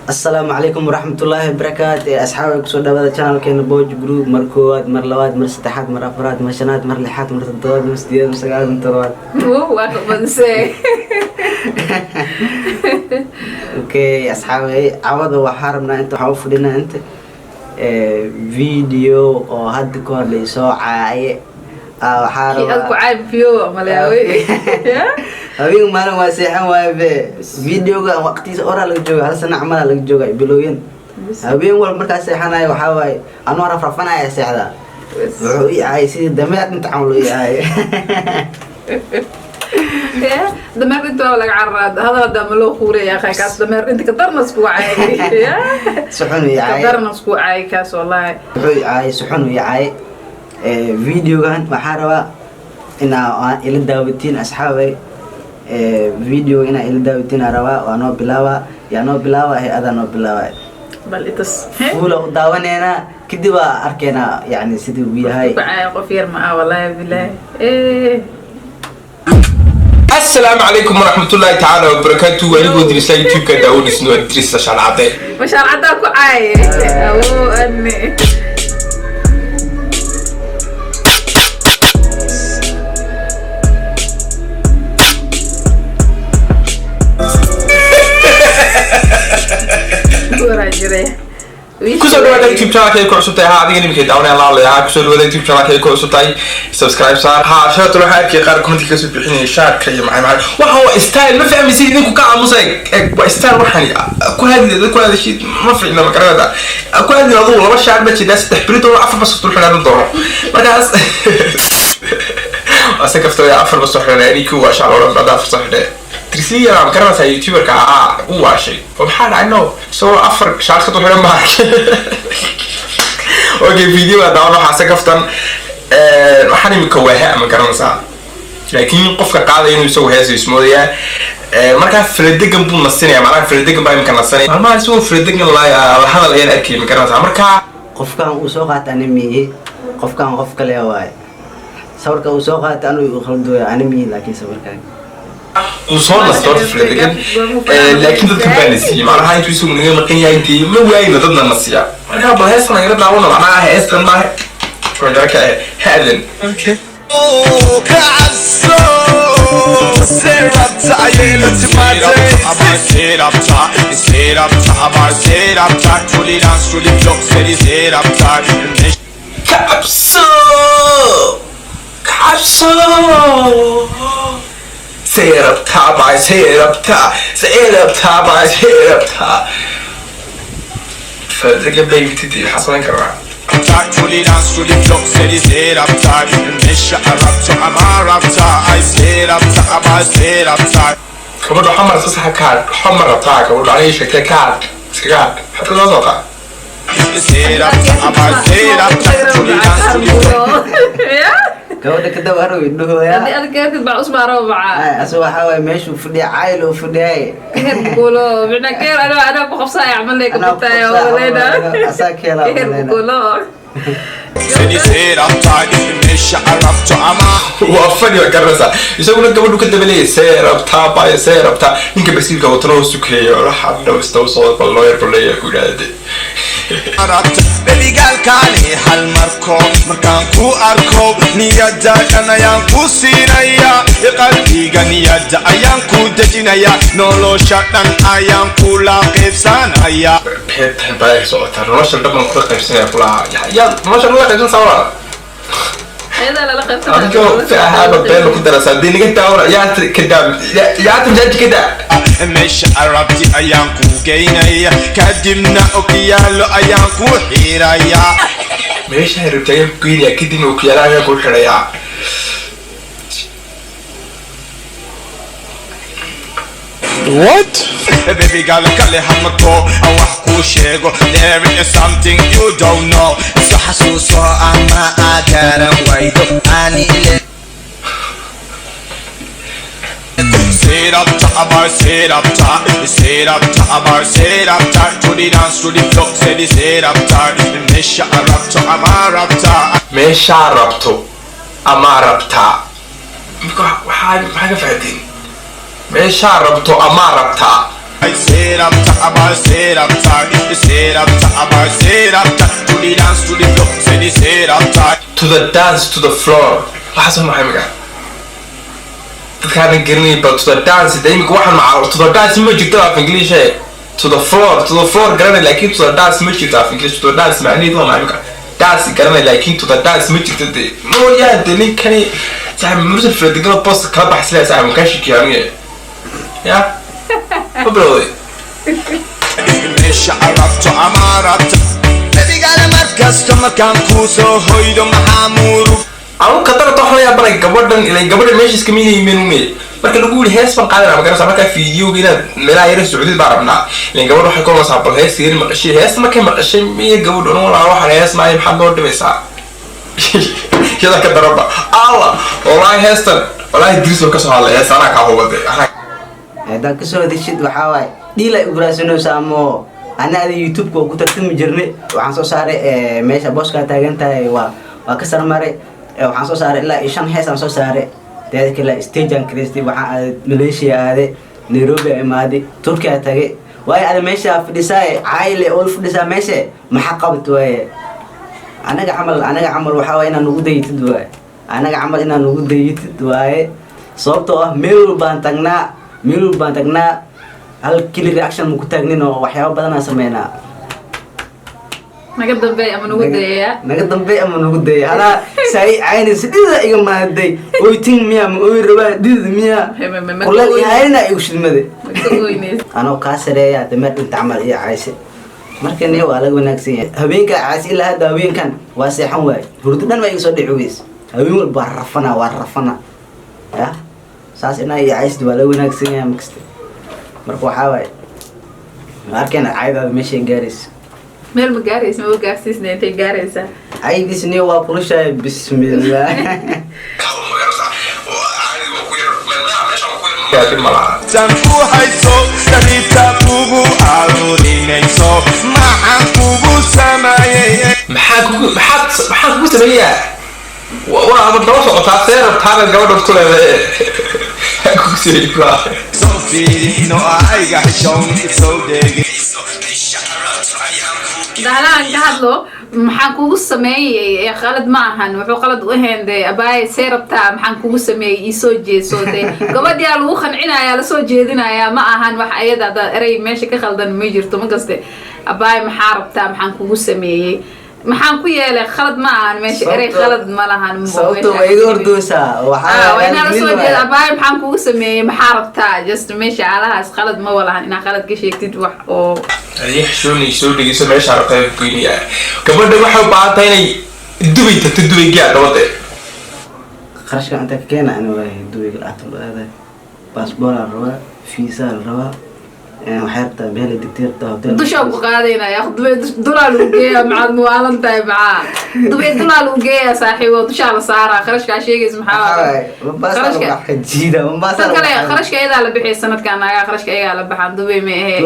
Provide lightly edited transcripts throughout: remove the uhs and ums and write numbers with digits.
Asalaamu calaykum waraxmatullaahi wabarakaatu. Ee asxaabay, kusoo dhawaada channelkeena Boj Group. Mar koowaad, mar labaad, mar saddexaad, mar afraad, mar shanaad, mar lixaad, mar toddobaad, mar sideedaad, mar sagaalaad, mar todobaad. Waa ka badisay. Okay asxaabay, cawada waxaa rabnaa inta waxaan u fadhinaa inta video oo hadda ka hor laisoo caaye. Waxaa Kii aad ku rabaa caayb fiyo malaawey. Habeen maalin waa seexan waaye be. Videoga waqtiisa oraa laga jooga, hal sana camalaa laga jooga, bilooyin. Habeen walba markaa seexanayo waxaa waaye anoo rafrafanaya seexdaa. Wuxuu ii caayay sidii dameer dhinta camal uu ii caayay. Dameer dhinta waa laga cararaa, hadal haddaa ma loo quuraya akhay, kaas dameer dhinta ka darna isku caayay. Si xun ii Ka caayay. darna isku caayay kaas, wallahi. Wuxuu ii caayay si xun uu ii caayay. Videogan waxaa rabaa inaa ila daawatiin asxaabay. Video inaa ila daawatiin aa rabaa. Waa noo bilaabaa, yaa noo bilaaba? Hay-adaa noo bilaaba. Bal itas. Fuula u daawaneynaa, kadib waa arkeynaa yani sidii uu yahay. Ku caayay qof yar ma ah, wallahi billahi eh. Asalaamu calaykum waraxmatullaahi tacaala wabarakaatu. Anigoo Dirisa, YouTube-ka daawanaysin waa Dirisa Shalcade. Mashaar caddaa ku caayay awo ani. Waraa jiray. Kusoo dhawaada YouTube channelka ay ku cusub tahay. Haa, adiga niminka daawanaya la hadlaya. Haa, kusoo dhawaada YouTube channelka ay ku cusub tahay, subscribe saar. Haa, shaarta waxaa arkay qaar commentka kasoo bixinaya shaarka iyo maxay maxay. Waxa waa style, ma fahmaysid idinku, ka aamusa. Eg, waa style. Waxani ku hadli dad ku hadashid ma fiicna, ma garanaysa? Ku hadli adugu laba shaar ma jiraa, saddex beri doono, afar bas dul xidhan doono. Markaas ase kaftooya, afar bas soo xidhanaya ninkii waa shaar odhan hadda afar soo xidhay. Trisiya ma garanaysaa, youtuberka aa u waashay oo maxaa dhacay? No, isagoo afar shaar ka dul xidhan ma arkay. Okay, video waa daawan. Waxaa se kaftan, waxaan imika waa ha, ma garanaysaa? Laakiin qofka qaadaya inuu isagu heesa ismoodayaa. Markaa faladegan buu nasinaya, macnaha faladegan baa imika nasanaya. Maalmaha isagoo faladegan la hadal ayaan arkay, ma garanaysaa? Markaa Qofkan uu soo qaata ani miihi, qofkan qof kale waaye. Sawirka uu soo qaata anu igu khaldooya, ani miihi, laakiin sawirkan Uu soo nasto horta faladegan, laakiin dadkan baa na siiyey. Macnaha intuu isagu naga maqan yahay intii ma waayna dadna na siiya. Markaa bal heestan nagala daawano, macnaha heestan maaha ka haadan. Kacabso sirabta ayay la timaatay. Kacabso, kacabso, see rabtaa baa, see rabtaa, see rabtaa baa, see rabtaa. Faladegan bay mitidi, waxaa samayn karnaa. Fully dance to the block, say this head up tight. Mesha rabta, ama rabta, I say rabta, ama say rabta. Gabadha waxaa marasa saxa kaad, waxaa ma rabtaa gabadha aniga sheegtay kaad iskaga had xabka soo socotaa. Say rabta, ama say rabta, fully dance to the block. Gabadha kadaba arow idhahooya. Haddii aad gaartid baa usmaaro macaa. Ase waxaa waaye meeshuu fadhiya cayl uu fadhiyay. Keher kulo micna keher anaa ku qabsaaya camal ka Anaa ku bitaaya qabsaaya, waleyna. Asaa keelaa Keher maleyna. kulo. Say this head up tight. Mesha rabta, ama Waa fani, waa garanaysaa? Isaguna gabadhu ka daba leeyahay see rabtaa baay, see rabtaa. Ninka basiilka watana oo sukeeyo waxaa dhow istaba socda, bal loo yar baleeya ku yidhahde. Rabta. Baby girl kaali hal marko markaan ku arko, niyada dhan ayaan ku siinaya, qalbiga niyada ayaan ku dejinaya, nolosha dhan ayaan kula qaybsanaya. Beetan baa socotaa, nolosha dhan baan kula qaybsanaya kulaha. Yaa nolosha nala qaybsan saa? Ayadaa lala qaybsanaya. Adigoo ahaaba been ku daraysaa dee, naga daawara yaa kadaa yaa tamjaaji kadaa. Meesha arabti ayaan ku geynaya, kadibna okiyaalo ayaan ku xiraya. Meesha rabta ayaan ku geynayaa, kadibna okiyaalaha ayaan ku xidhayaa. Baby girl kale hamato aan wax kuu sheego, there is something you don't know. Soo xasuuso ama aad garan waydo ani ile. Sit up top, sit up top, sit up top, sit up top, to the dance to the block, say the sit up top. Meesha rabto ama rabta. Meeshaa rabto ama rabtaa? Marka waxaa maxaa ka fahanteen meeshaa rabto ama rabtaa? I sit up top, I sit up tight, sit up top, I sit up tight. To the dance, to the floor, say the sit up tight. To the dance, to the floor, waxaas waa maxay magaca dadkaanan garanay? Ba to the dance de imika waxaan maca to the dance ma jirto af English. To the floor, to the floor garanay, laakiin to the dance ma jirto af English. To the dance macnaheedu waa maxay imika? Dance garanay, laakiin to the dance ma jirto. De mooyaan de ninkani saaxib Mursal Fredegala post kala baxsilaya saaxib kaa shikiya aniga ya ma bilowday. Meesha arabto ama arabto, baby-gaala markasta markaan kuu soo hoydo maxaa murug. Anu kadarata waxaan la yaabanay gabadhan ilaa gabadhan meesha iskama yihiin ume. Marka lagu yidhi hees baan qaadanaa, magarasa markaa fiidiyowga inaad meelaha yara socdid baan rabnaa. Ilan gabadha waxay ka oranaysaa bal hees yari maqashay. Hees markay maqashay miya gabadhu anu walaa waxaan hees maayo, maxaad noo dhibaysaa? Iyada ka daranba Allah, wallaahi heestan, wallaahi Dris oo kasoo hadlay hees anaa kaa hubade anaa. Haddaan kasoo hadashid, waxaa waaye dhiila iguraasanaysa ama ana ada YouTube-ka oo ku tartami jirnay. Waxaan soo saaray meesha booskaa taagan tahay, waa ka sarmaray. Waxaan soo saaray ilaa iyo shan hees aan soo saaray. Teeda kale stage aan kiraystay, waxaan aaday Malaysia, aaday Nairobi, aan imaaday Turkiya tagay. Waayo ada meesha fadhisaa cayle oo fadhisaa meesha maxaa qabat? Waaye anaga camal waxaa waaye inaan nugu dayitid waaye, anaga camal inaan nugu dayitid waaye, sababtoo ah meel walbaan tagnaa, meel walbaan tagnaa, hal keli reaction ma ku taagnin oo waxyaabo badanaa sameynaa. Naga dambeey ama nagu dayayaa. Naga dambeey ama nagu dayaya. Anaa saai caynaysa, dhidida iga maaday, oytin miya ma oy rabaa, dhidid miya kuleel ihayna igu shidmade. Maka oyneys. Anoo kaa sareeya dameer dhinta camal iyo cayse. Marka niyo waa laga wanaagsan yahay. Habeenkaa cayse ilaa hadda habeenkan waa seexan waaye, hurdo dhan baa iga soo dhici weys. Habeen walba waa rafana, waa rafana ya saas inaa iyo caysid waa laga wanaagsan yahay markasta. Marka waxaa waaye ma arkayna caydaada meeshay gaarayso. Meel ma gaaraysa, ma gaarsiisna, intay gaaraysaa? Caydiis niyo waa kulushahay, bismillah. Magarasa caadi waa ku yar meesha waa ku yar ma laha. Tan ku hayso dhaliita kugu aruurinayso maxaan kugu sameeyey? Maxaa kugu sameeyaa? Waa ama daba socotaa see rabtaana gabadha ku leedahay maxaa kugu sameeyey kula? Soo fiirino ayga xishoon isoo dhegeyso. Dahlaan ka hadlo, maxaan kugu sameeyey? Ee qalad ma ahan, wuxuu qalad u ahayn dee abaaye see rabtaa, maxaan kugu sameeyey, iisoo jeeso dee gabadhiyaa lagu qancinayaa, lasoo jeedinayaa, ma ahan wax ayada ada erey meesha ka khaldan ma jirto. Ma kaste abaaye maxaa rabtaa, maxaan kugu sameeyey, maxaan ku yeelay, khalad ma ahan meesha erey khalad ma lahan. Sababto waa iga ordoosaa. Waxaa waa inaa lasoo jeeda abaaye maxaan kugu sameeyey, maxaa rabtaa, just meesha alahaas khalad ma walahan inaa khalad ka sheegtid wax oo. Adii xishoonay soo dhegeyso, meesha rabtaa ku geynaya. Gabadha waxay u baahan tahay inay Dubay tagto. Dubay gaa gabadha. Qarashka inta ka keena ani waaye Dubay lacagta loo aaday, baasboor la rabaa, fiisa la rabaa, waxay rabtaa meel ay degtay rabtaa, hotel. Dushaa ku qaadaynaya Dubay, dulaa lagu geeya, maxaad muwaalan tahay? Maxaa Dubay dulaa lagu geeya saaxiibo, dushaa la saaraa. Qarashkaa sheegaysa maxaa? Mombasa Qarashka- wax ka jiida Mombasa. Tan kale qarashka iyadaa la bixiya sanadkan, naagaa qarashka iyagaa la baxaan. Dubay ma ahe,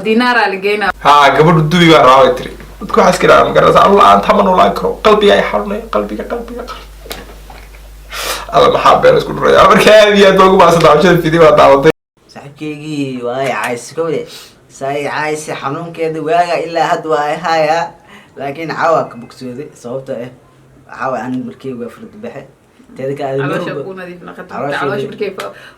dinaaraa la geynaa. Haa, gabadhu Dubay baa rabaa bay tiri. Dadku waxaa iska idhaha magarasa anu la-aanta ma noolaan karo, qalbiga ay xarunaya, qalbiga, qalbiga, qalbiga. Alla maxaa been isku dhuraya. Marka aad iyo aad baa ugu mahadsan daawashada video waa daawaday. Saaxiibkeygii waay cayse kowde saay cayse, xanuunkeeda waaga ilaa hadda waa ay hayaa, laakiin caawa ka bogsooday, sababtoo ah waxaa waay ani markeyga waa farda baxe. Teeda kale adiga caloosha mar ku nadiif naqato. Caloosha caloosha markay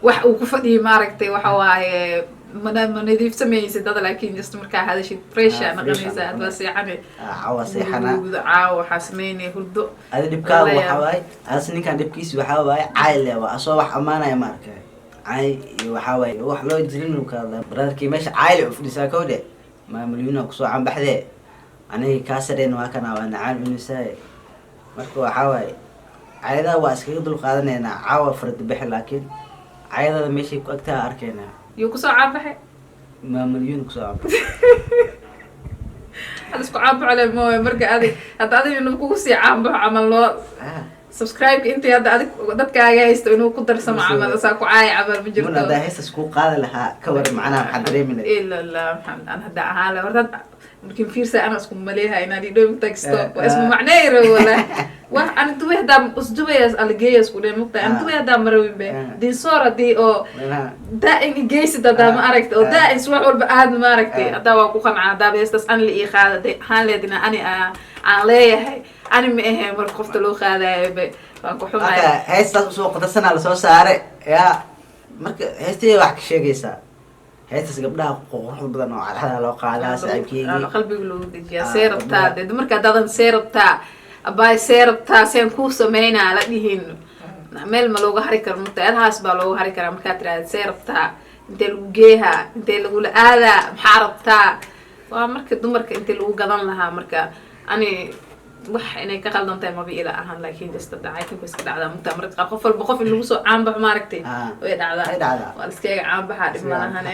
wax uu ku fadhiyo maaragtay, waxa waaye mana ma nadiif samaysid dada, laakiin just markaa hadashid fresh aa Ah, fresh naqanaysaa, aa aad waa seexane. Ah, caawa seexana. Caawa waxaa sameynaya hurdo. Adi dhibkaaga Wallaahi. waxaa waaye as ninkan dhibkiisa waxaa waaye cay le, waa asoo wax ammaanaya ma arkay cay iyo waxaa waaye wax loo jirin uu ka hadlaa. Brotherkii meesha cayle u fadhisaa kowde maamulyuuna kusoo canbaxdee, aniga kaa sareen waa kana waa nacaan cunisaaye. Marka waxaa waaye cayadaha waa iskaga dul qaadanaynaa caawa fardabaxe, laakiin cayadada meeshay ku agtaha arkaynaa. Yuu kusoo caabaxay? Maamulyuun kusoo canbaxay. Hal isku caabaxo le mooye. Marka adig hadda adig inuu kugu sii caanbaxo camal loo subscribe intii hadda adig dadkaaga haysto inuu ku darsamo camal saa ku caaya camal ma mun jirto. Haddaa heestas kuu qaadi lahaa ka war, macnaha maxaa dareemi lahayd? Ila la Maxamed, aan hadda ahaan la horta hadda markin fiirsa ana isku maleeha inaan idhow tag stop waa ismu macneey rabo wala Wax ani Dubay hadaa usdubayaas alageeyas ku dheh, mugtahay, ani Dubay hadaa marawin be. Dinsoor hadii oo daa-in igeysid hadaa, ma aragtay, oo daa-in subax walba aadna, ma aragtay, hadaa waa ku qancaa. Hadaa heestaas ani la ii qaada de ahaan leedina, ani aan leeyahay, ani ma ahayn marka qofta loo qaadayo be, waan ku Marka xumaya. Heestaas usoo qadasanaa lasoo saare yaa. Marka heestay wax ka sheegaysaa, heestaas gabdhaha quruxda badan oo cadcada loo qaadaa, saaxiibkeygii. Qalbiga loogu dejiyaa. Ah, See rabtaa? gabdhaha. Dee dumarka haddaadan "see rabtaa abaay, see rabtaa, seen kuu sameynaa" la dhihin, meel ma looga hari karo, mugta, adahaas baa looga hari karaa. Markaad tiraahda "see rabtaa, intee lagu geehaa, intee lagula aadaa, maxaa rabtaa?" Waa marka dumarka intee lagu gadan lahaa. Marka ani wax inay ka qaldan tahay maba ila ahan, laakiin just dhacaytanku iska dhacdaa, mugta. Marka qaar qof walba qof in lagu soo caanbaxo, maaragtay, way dhacdaa. Way dhacdaa. Waa la iskaga caanbaxaa, dhib malahane,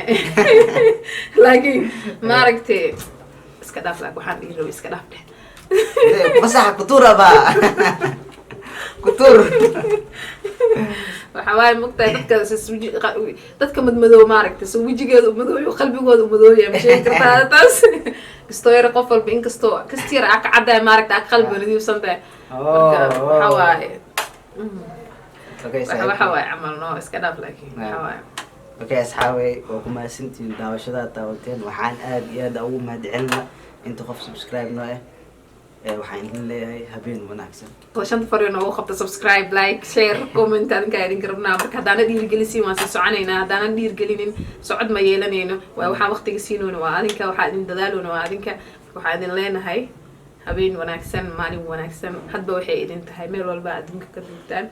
laakiin maaragtay, iska dhaaf. Laakiin waxaan dhihi rabay iska dhaaf dheh. Masaxa kutuur abaa kutuur. Waxa waaye, mogtahay, dadka dadka madmadoow, maaragtay, so wejigeeda umadooyo, qalbigooda umadooya, ma sheegi kartaa taas? Kastoo yar qof walba, inkastoo kasti yar aa ka caddahay, maaragta, aa ka qalbiga nadiifsan tahay. Marka waxa waaye Okay, waxa waaye camal, no, iska dhaaf, laakiin waxa waaye. Okay, asxaabey, waa ku mahadsantihiin daawashada aad daawateen. Waxaan aad iyo aad ugu mahadcelina inta qof subscribe noo ah. Waxaan idin leeyahay habeen wanaagsan. Shanta faryo noogu qabta: subscribe, like, share, comment. Adinkaa idinka rabnaa. Marka haddaana dhiirigelisiin, waan sii soconaynaa. Haddaanan dhiirigelinin, socod ma yeelanayno. Waa waxaan waqtiga siinoyna waa adinka, waxaa idin dadaalona waa adinka. Waxaa idin leenahay habeen wanaagsan, maalin wanaagsan, hadba waxay idin tahay, meel walba adduunka ka duugtaan.